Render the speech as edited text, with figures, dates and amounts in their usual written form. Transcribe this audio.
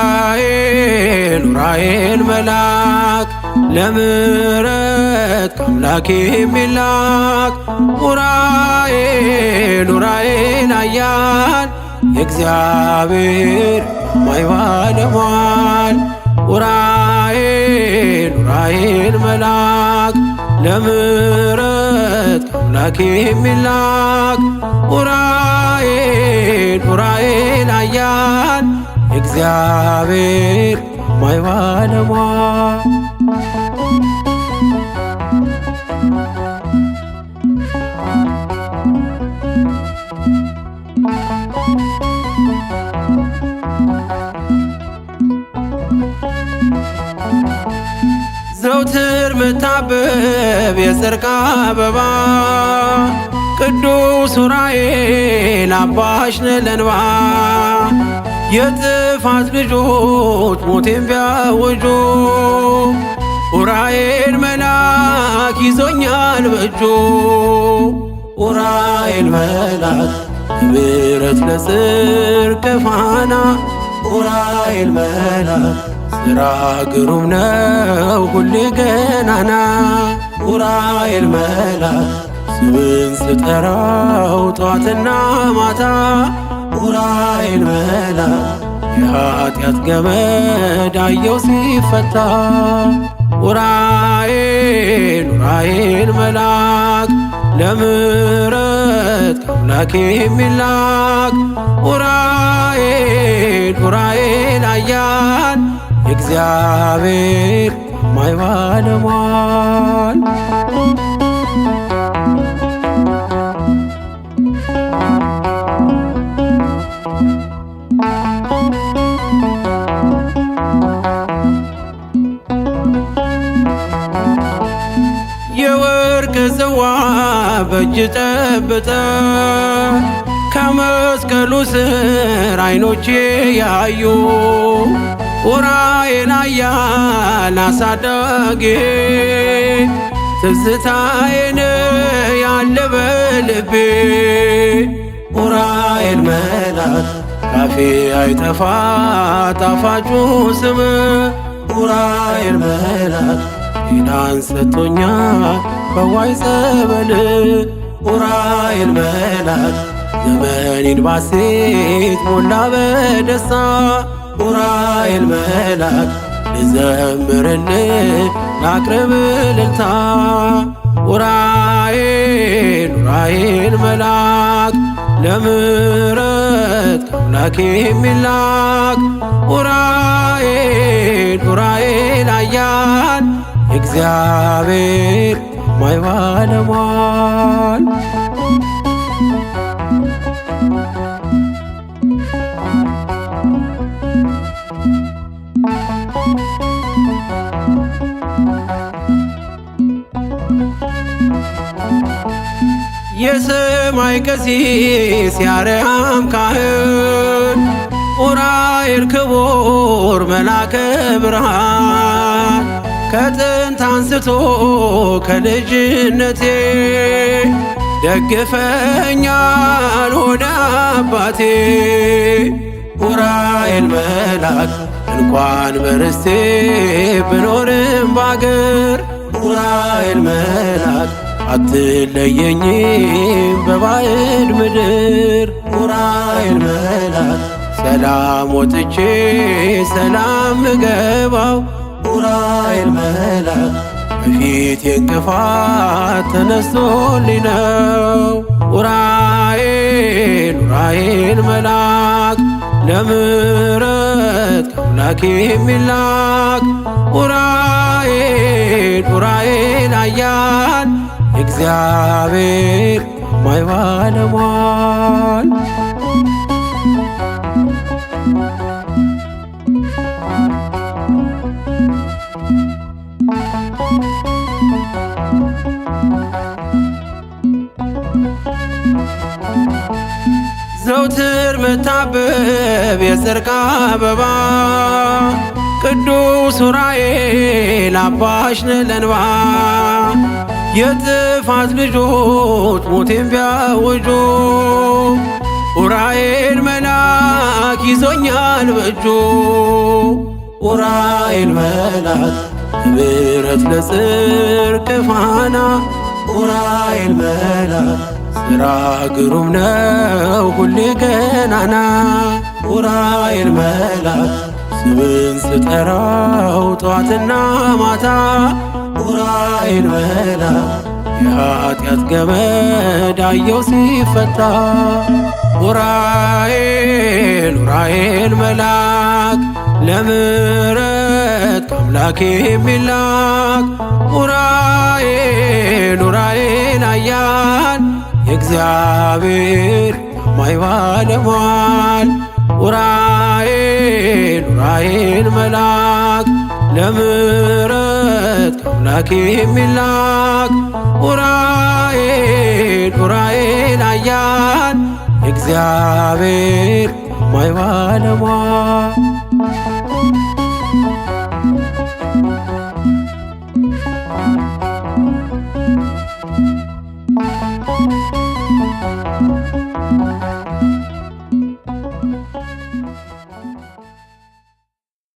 ኡራኤል ኡራኤል መልአክ ለምሕረት ከአምላክ የሚላክ ኡራኤል ኡራኤል ኃያል የእግዚአብሔር ታማኝ ባለሟል ኡራኤል ኡራኤል መልአክ ለምሕረት ከአምላክ የሚላክ ኡራኤል ኡራኤል ኃያል እግዚአብሔር ታማኝ ባለሟል። ዘውትር ምታብብ የጽድቅ አበባ ቅዱስ ዑራኤል አባሽ ነህ ለእንባ የጥፋት ልጆች ሞቴን ቢያውጁ ዑራኤል መልአክ ይዞኛል በእጁ። ዑራኤል መልአክ ለምሕረት ለጽድቅ ፋና ዑራኤል መልአክ ሥራ ግሩም ነው ሁሌ ገናና ዑራኤል መልአክ ስምን ስጠራው ጠዋትና ማታ ዑራኤል መልአክ የኃጢአት ገመድ አየው ሲፈታ ዑራኤል ዑራኤል መልአክ ለምሕረት ከአምላክ የሚላክ ዑራኤል ዑራኤል ኃያል የእግዚአብሔር ታማኝ ባለሟል። የወርቅ ጽዋ በእጅ ጠብጠ ከመስቀሉ ስር አይኖቼ ያዩ ዑራኤል ኃያል አሳዳጊ ትዝታዬን ያለ በልቤ ዑራኤል መልአክ ካፌ አይጠፋ ጣፋጩ ስም ዑራኤል መልአክ ጤናን ሰጥቶኛል ፈዋይ ጸበል ዑራኤል መልአክ ዘመኔን ባሴት ሞላ በደስታ ዑራኤል መልአክ ልዘምርልህ ላቅርብ እልልታ ዑራኤል ዑራኤል መልአክ ለምሕረት ከአምላክ የሚላክ ዑራኤል ዑራኤል ኃያል የእግዚአብሔር ታማኝ ባለሟል። የሰማይ ቀሲስ የአርያም ካህን ዑራኤል ክቡር መልአከ ብርሃን ከጥንት አንስቶ ከልጅነቴ ደግፈኛል ሆነ አባቴ። ዑራኤል መልአክ እንኳን በርስቴ ብኖርም ባገር ዑራኤል መልአክ አትለየኝም በባዕድ ምድር ዑራኤል መልአክ ሰላም ወጥቼ ሰላም ምገባው ዑራኤል መልአክ በፊት የእንቅፋት ተነስቶልኝ ነው። ዑራኤል ዑራኤል መልአክ ለምሕረት ከአምላክ የሚላክ ዑራኤል ዑራኤል ኃያል እግዚአብሔር ታማኝ ባለሟል። ዘውትር ምታብብ የጽድቅ አበባ ቅዱስ ዑራኤል አባሽ ነህ ለእንባ። የጥፋት ልጆች ሞቴን ቢያውጁ ዑራኤል መልአክ ይዞኛል በእጁ። ዑራኤል መልአክ ለምሕረት ለጽድቅ ፋና ዑራኤል መልአክ ሥራ ግሩም ነው ሁሌ ገናና። ዑራኤል መልአክ ስምን ስጠራው ጠዋትና ማታ ዑራኤል መልአክ የኃጢአት ገመድ አየው ሲፈታ። ዑራኤል ዑራኤል መልአክ ለምሕረት ከአምላክ የሚላክ ዑራኤል ዑራኤል ኃያል የእግዚአብሔር ታማኝ ባለሟል። ዑራኤል ዑራኤል መልአክ ለምሕረት ከአምላክ የሚላክ ዑራኤል ዑራኤል ኃያል የእግዚአብሔር ታማኝ ባለሟል።